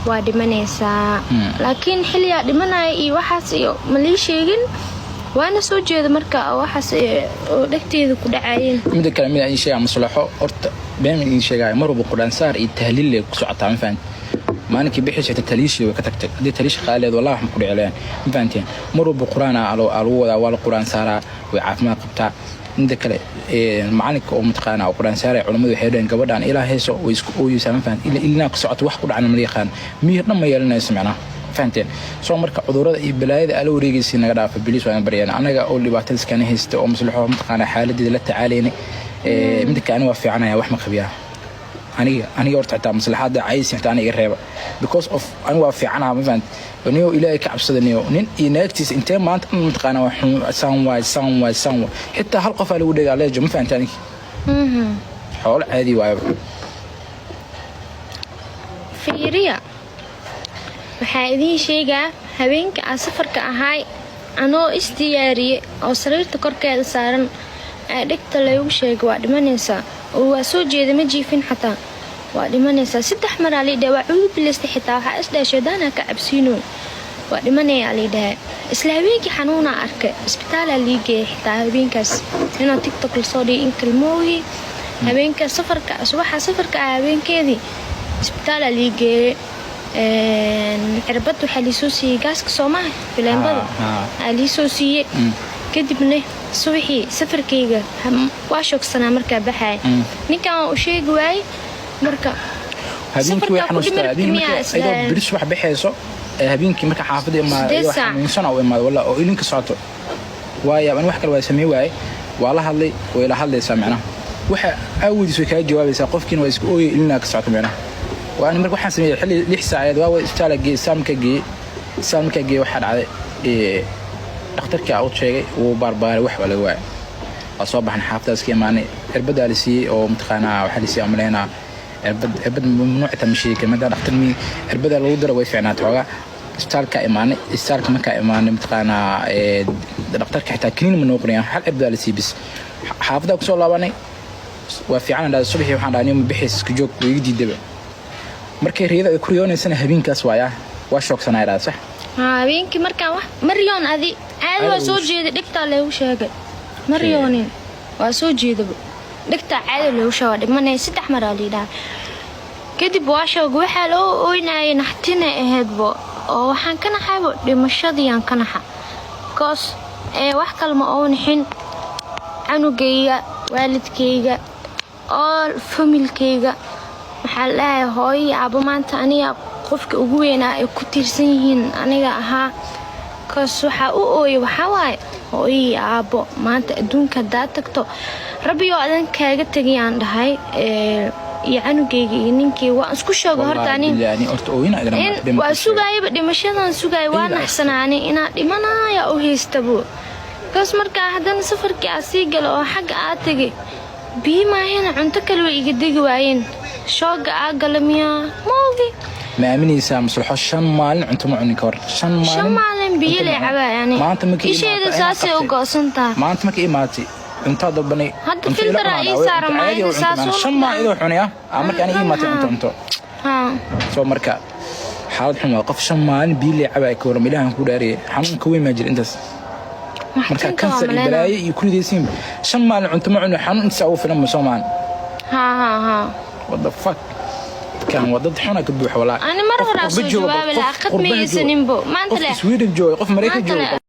Waa dhimanaysaa, laakiin xilligaa dhimanaya iyo waxaas iyo ma lii sheegin. Waana soo jeeda marka waxaas oo dhegteeda ku dhacayeen. Mida kale, mid aan sheegaa, maslaxo horta been idin sheegaayo, mar walba quraan saar iyo tahliil lay ku socotaa, ma fahanti? Maalinkii bixi jirta taliishii way ka tagtay. Haddii taliisha qaaliyeed, wallahi wax ma ku dhicilayaan, ma fahanteen? Mar walba quraan aa lagu wadaa, waa la quraan saaraa, way caafimaad qabtaa. Mida kale, macalinka oo mataqaana oo quraan saaraya, culimmadu waxay dhaheen gabadhan ilaa heeso way isku ooyeysaa, ma fahanti? Ilaa ku socoto wax ku dhacna ma yaqaan, miyir dhan ma yeelanayso macnaha, fahanteen? Soo marka cudurada iyo balaayada ala wareegaysa naga dhaafa, please, waan baryaan. Anaga oo dhibaatada iskana haysta oo maslaxo mataqaana xaaladeeda la tacaalaynay. Mida kale, aniga waa fiicanaya, wax ma qabiyaa. Aniga horta xitaa maslaxada caysi xitaa aniga iga reeba, because of aniga waa fiicanaha, ma fahanti? Niyo Ilaahay ka cabsada, niyo nin iyo naagtiisa intee maanta dhan mataqaana waa xun, saan waay, saan waay, saan waay. Xitaa hal qof aa lagu dhegaa leejo, ma fahanti? Aniga xoolo caadi waayaba. Fiiriya, waxaa idiin sheegaa, habeenka aan safarka ahaay, anoo isdiyaariye oo sariirta korkeeda saaran aa dhegta laygu sheegay waa dhimanaysaa. Oo waa soo jeeda, ma jiifin xataa. Waa dhimanaysaa saddex maraa lii dhahay. Waa cuudu bilaystay xitaa, waxaa isdhahay shaydaanaa ka cabsiino. Waa dhimanayaa lii dhahay. Isla habeenkii xanuunaa arkay, isbitaalaa lii geeyay xitaa habeenkaas. Inaa TikTok lasoo dhigay in kalmoogi, habeenka safarka, subaxa safarka ah habeenkeedii isbitaalaa lii geeyay. Cirbad waxaa liisoo siiyey gaaska soomaha fileembada aa liisoo siiyey. Kadibna subaxii safarkayga waa shoogsanaa markaa baxaya. Ninkan waa u sheegi waayey marka. Habeenkii way Safarkaa ku xanuustaa. dhimirta Habeenkii miyaa marka isla- iyadoo beri subax baxayso ee habeenkii marka xaafadda imaado, 8 iyadoo saac. xanuunsan u imaado walla oo ilinka socoto, waayo an wax kale waa samey waaye. Waa la hadlay, way la hadlaysaa macnaha, waxa aawodiis way kaga jawaabaysaa. Qofkiina waa isku ooyay, ilinaa ka socoto macnaha. Waa ani marka waxaan sameeyey xilli 6 saacadeed waa isbitaala geeyey. Isbitaal markaa geeyey, isbitaal markaa geeyey, waxaa dhacday dhakhtarkii aa u sheegay, wuu baarbaaray, wax waa laga waayay. Waa soo baxnay, xaafadaas ka imaanay. Cirbadaa la siiyey oo mataqaanaa waxaa la siiyey, amaleynaa cirbad. Cirbad mamnuuc xitaa ma sheegi karin maadaama dhakhtar mi. Cirbadaa lagu daro, way fiicnaatay xoogaa. Isbitaalka imaanay, isbitaalka markaa imaanay, mataqaanaa dhakhtarka xitaa kaniin ma noo qoriyaan, hal cirbadaa la siiyey bis. Xaafadaa kusoo laabanay, waa fiican dhahay. Subaxii waxaan dhahay, "Nima bixis, iska joog." Way iga diidaba. Markay riyada ay ku riyoonaysana habeenkaas waayaa, waa shoogsanaa dhahay, sax? Haa, habeenkii markaan wax ma riyoon adi caadi waa soo jeeda, dhegtaa laygu sheegay. Ma riyoonin, waa soo jeedaba, dhegtaa caadi laygu sheegay waa dhimanaya. Saddex maraa liidhaha. Kadib waa sheegay, waxaa loo ooynayay naxtina ahaydbo oo waxaan ka naxaybo dhimashadiiyaan ka naxa, because ee wax kale ma oo nixin. Canugayga, waalidkayga, all familkayga, waxaa la dhahay hooyo iyo aabo, maanta aniga qofka ugu weynaa ay ku tiirsan yihiin aniga ahaa. Kaas waxaa u ooyay waxaa waaye hooyo iyo aabo maanta adduunka haddaa tagto, rabbiyoo adan kaaga tegayaan dhahay iyo canugayga iyo ninkii waan isku sheego horta ani. Wallaahi, horta ooyina igana In waa sugaayaba dhimashadan sugaaya, waa Ilaa naxsanaani inaa dhimanaya u haystabo. Kaas markaa haddana safarkii aa sii gala oo xagga aa tegay, biyo maahena cunto kale way iga degi waayeen. Shooga aa gala miyaa, ma ogi. Ma aaminaysaa, maslaxo 5 maalin cunto ma cunin ka hor? 5 maalin. 5 maalin biyo cunto lay ma cunin. cabaa yani. Maanta markii Isheeda imaatay, saasay u qabtay. goosan tahay. Maanta markii imaatay cuntaa dalbanay. Hadda Cunto ila filter aa cunaa, ii way saaran, cunto caadi maalinta oo cunto saas macnaha. u 5 maalin iyadoo cunaya aa markii aniga imaatay cunto. Soo marka xaalad xun waa qof 5 maalin biyo lay cabaa ka waram. Ilaahan ku dhaariyay, xanuunka weyn maa jira intaas marka Maxtinta waa kansar iyo maleynaa. balaayo iyo kuridaysiin. 5 maalin cunto ma cuno, xanuun intaas ugu filan ma soo maan? Ha ha ha. What the fuck, kan waa dad xuna ka buuxa walaa. Ani mar Qof horaa qurba soo jooga, jawaabi qof lahaa, qurbaha khadmiyaysaninbo jooga, maanta qof le Sweden jooga, qof Mareykan maanta jooga. le.